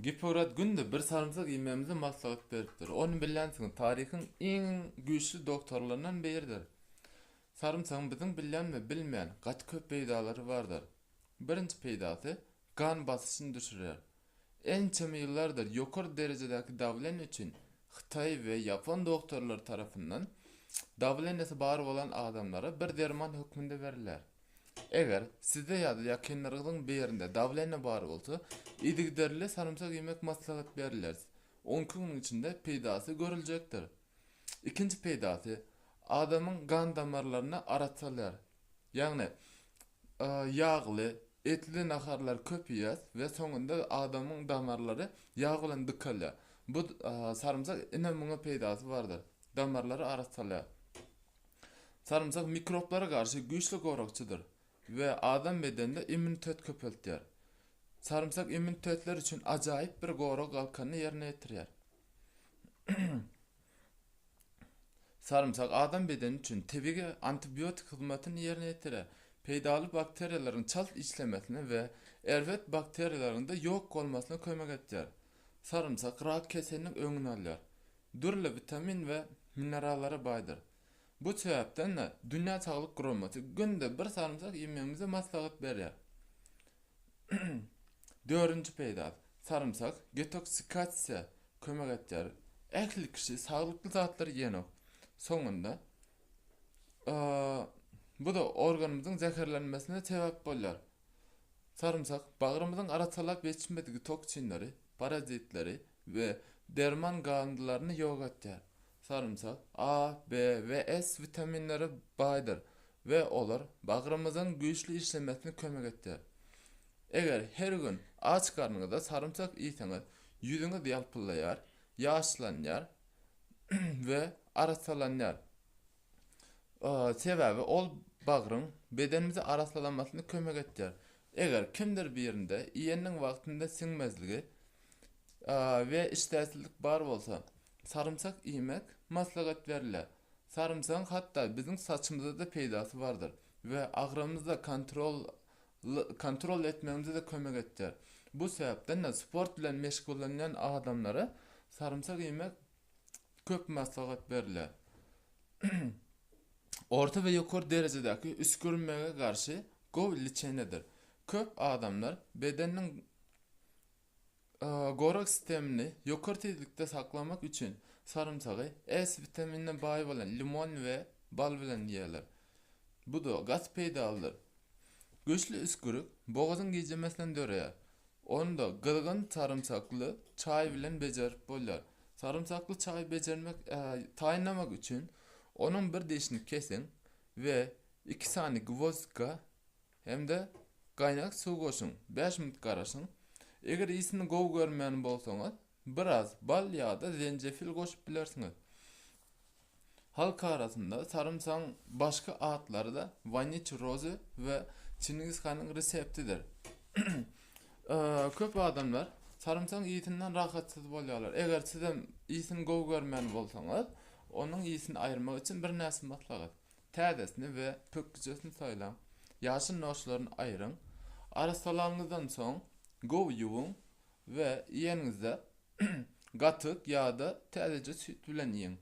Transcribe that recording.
Gippokrat günde bir sarymsak iýmegimizi maslahat beripdir. Ony bilýänsiňiz, taryhyň iň güýçli doktorlaryndan biridir. Sarymsagyň biziň bilýän we bilmeýän gaty köp peýdalary bardyr. Birinji peýdasy, gan basyşyny düşürýär. Ençeme ýyllardyr ýokary derejedäki dawleniýa üçin hytaý we ýapon doktorlary tarapyndan dawleniýasy bar bolan adamlara bir derman hökmünde berilýär. Eger sizde ýa-da ýakynlaryňyzyň birinde dawleniýa bar bolsa, yzygiderli sarymsak iýmek maslahat berilýär. 12 günüň içinde peýdasy görüljekdir. Ikinji peýdasy, adamyň gan damarlaryny arassalaýar. Ýagny, ýagly, etli naharlary köp iýýäs we soňunda adamyň damarlary ýag bilen dykalýar. Bu sarymsak ine muňa peýdasy bardyr. Damarlary arassalaýar. Sarymsak mikroblara garşy güýçli goragçydyr we adam bedeninde immunitet köpeltýär. Sarymsak immunitetler üçin ajaýyp bir gorag galkanyny ýerine ýetirýär. Sarymsak adam bedeni üçin tebigy antibiotik hyzmatyny ýerine ýetirýär. Peýdaly bakteriýalaryň çalt işlemesine we erbet bakteriýalaryň-da ýok bolmasyna kömek etýär. Sarymsak rak keseliniň öňüni alýar. Dürli witamin we minerallara baýdyr. Bu sebäpden-de Dünýä Saglyk Guramasy günde bir sarymsak iýmegimizi maslahat berýär. Dördünji peýdasy, sarymsak detoksikasiýa kömek etýär. Ähli kişi saglykly zatlary iýenok. Soňunda, bu-da organymyzyň zäherlenmesine sebäp bolýar. Sarymsak bagrymyzyň arassalap ýetişmedigi toksinleri, parazitleri we derman galyndylaryny ýok etýär. Sarymsak A, B we S witaminlere baýdyr we olar bagrymyzyň güýçli işlemesine kömek etýär. Eger her gün aç garnyňyza sarymsak iýseňiz, ýüzüňiz ýalpyllaýar, ýaşlanýar we arassalanýar. Sebäbi ol bagryň bedenimizi arassalamasyna kömek etýär. Eger kimdir birinde iýeniniň wagtynda siňmezligi we işdäsizlik bar bolsa, sarymsak iýmek maslahat berilýär. Sarymsagyň hatda biziň saçymyza-da peýdasy bardyr we agramymyzy kontrol kontrol etmegimize-de kömek etýär. Bu sebäpden-de sport bilen meşgullanýan adamlara sarymsak iýmek köp maslahat berilýär. Orta we ýokary derejedäki üsgürmege garşy gowy liçeniýadyr. Köp adamlar bedeniniň gorag sistemini ýokary tizlikde saklamak üçin sarymsagy S witaminine baý bolan limon we bal bilen iýýärler. Bu-da gaty peýdalydyr. Güýçli üsgürik bogazyň gijemesinden döreýär. Onda gyzgyn sarymsakly çaý bilen bejerip bolýar. Sarymsakly çaý bejermek taýynlamak üçin onuň bir dişini kesiň we iki sany gwozdka hem-de gaýnak suw goşuň. Bäş minut garaşyň. Eger ysyny gowy görmeýän bolsaňyz, biraz bal ýa-da zenjefil goşup bilersiňiz. Halk arasynda sarymsagyň başga atlary-da Waniç rozy we Çingiz hanyň reseptidir. Köp adamlar sarymsagyň ysyndan rahatsyz bolýarlar. Eger sizem ysyny gowy görmeýän bolsaňyz, onuň ysyny aýyrmak üçin birnäçe maslahat. Täzesini we pökgüjesini saýlaň. Ýaşyl noşlaryny aýryň. Arassalanyňyzdan soň gowy ýuwuň we iýeniňizde gatyk ýa-da täzeje süýt bilen iýiň.